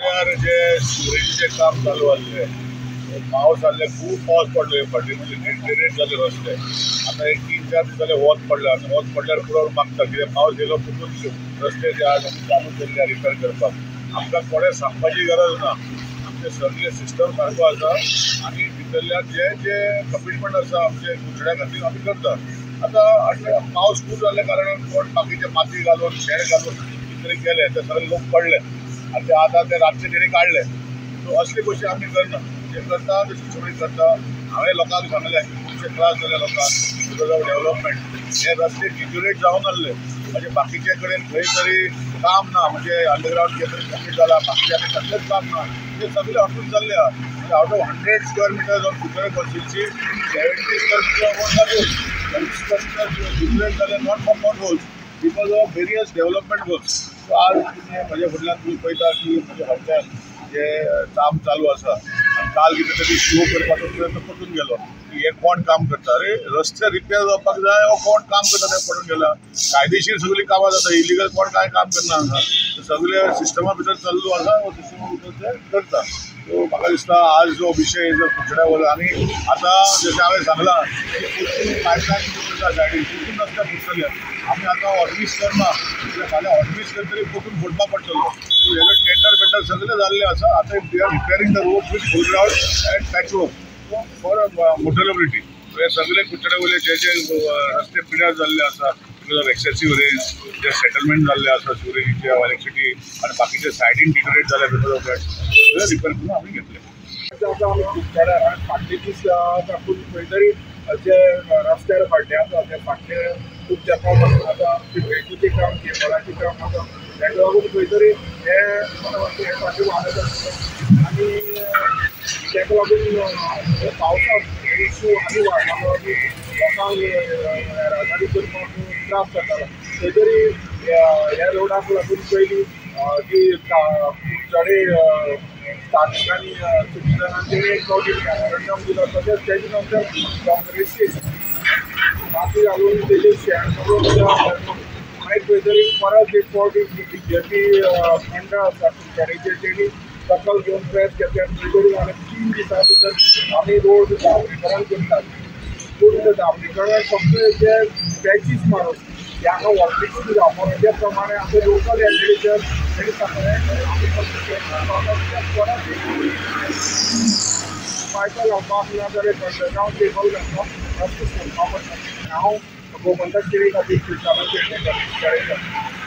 जे सिवरेजीचें काम चालू आसलें, पावस आसले, खूब पावस पडलो फाटीं, म्हणजे डिटेरिएट जाले रस्ते. आतां एक 3-4 दीस जाले वत पडला आनी वत पडल्यार पुरो मागता कित्याक पावस येयलो पुरून रस्ते जे आज आमी चालू केल्ले रिपेर करपाक. आमकां कोणें सांगपाची गरज ना, आमचे सगळे सिस्टम सारको आसा आनी भितरल्यान जे जे कमिटमेंट आसा आमचे कुंचड्या खातीर आमी करता. आतां पावस खूब जाल्ल्या कारणान कोण बाकीचे माती घालून शेण घालून कितें तरी केलें, ते सगळे लोक पडले आनी ते आतां ते रातचे तेणी काडले. सो असली गोश्टी आमी करना, जे करता ते सगळी करता. हांवें लोकांक सांगलें की खुबशे त्रास जाले लोकांक because of development, हे रस्ते डिट्युरेट जावन आसले, म्हणजे बाकीचे कडेन खंय तरी काम ना, म्हणजे अंडरग्रावंड कितें तरी कम्प्लीट जाला, बाकीच्या कडेन कसलेंच काम ना, ते सगळे हटून जाल्ले आहा. म्हणजे out of 100 square metres of Curchorem constituency 70 square metre of 70 square metre deteriorate जाले, not for potholes, because of various development works. So आज तुमी म्हज्या फुडल्यान तुमी पळयता की म्हज्या फाटल्यान जे काम चालू आसा आनी काल कितें तरी शो करपाचो प्रयत्न परतून गेलो की हे कोण काम करता, अरे रस्ते रिपेर जावपाक जाय वो कोण काम करता तें पडून गेला. कायदेशीर सगळीं कामां जाता, इलिगल कोण कांय काम करना हांगा, सगळे सिस्टमा भितर चालू आसा, हो सिस्टमा भितर ते करता. सो म्हाका दिसता आज जो विशय जो कुंचड्या वयलो आनी आतां जशें हांवें सांगलां की पायपलायन करता सायडीन तितून रस्ते फुटतले. आमी आतां हॉटमिक्स करना, कित्याक फाल्यां हॉटमिक्स करतरी परतून फुटपाक पडटलो. सो हेजो टेंडर बेंडर सगळें जाल्लें आसा. आतां we are repairing the road with full ground and patch work for motorability. हे सगळे कुंचड्या वयले जे जे रस्ते पिड्यार जाल्ले आसा because of excessive rain, J settlement जाल्ले आसा सिवरेजीचे, इलेक्ट्रिसिटी आनी बाकीचे सायडीन डिटरेट जाले because of that, सगळे रिपेर करून आमी घेतले. आतां आमी कुंचड्यार फाटले दीस तातूंत खंय तरी जे रस्त्यार फाटले आसा ते फाटले खूब तेंपा पासून आतां सिवरेजीचें काम, केबलाचें काम आसा, ताका लागून खंय तरी हे फाटले वाडत आसता आनी ताका लागून पावसाक इशू आनी वाडला, लोकांक येरादारी करपाक त्रास जातालो. खंय तरी ह्या रोडाक लागून पयलीं जी कुंचडे स्थानिकांनी सिटीजनान तेणी एक फावटी मेमोरंडम दिलो, तशेंच तेजे नंतर काँग्रेसी माती घालून तेजेर शेण करून मागीर खंय तरी परत एक फावटी बीजेपी मंडळ आसा कुंचडेचेर तेणी दखल घेवन प्रेस घेतले आनी खंय तरी आनी 3 दिसां भितर आमी रोड डांबरीकरण करतात. पूण ते डांबरीकरण फक्त ते पॅचीस मारून हे हांगा हॉटमिक्स बी जावपाक त्या प्रमाणे आमचे लोकल एमएलएचेर तेणी सांगलें आमी फक्त परत पायपां लावपाक ना जाल्यार अंडरग्रावंड केबल घालपाक रस्ते सोदपाक पडटा. हांव गोमंतक टिवी खातीर क्रिस्तांव पेडणेकर.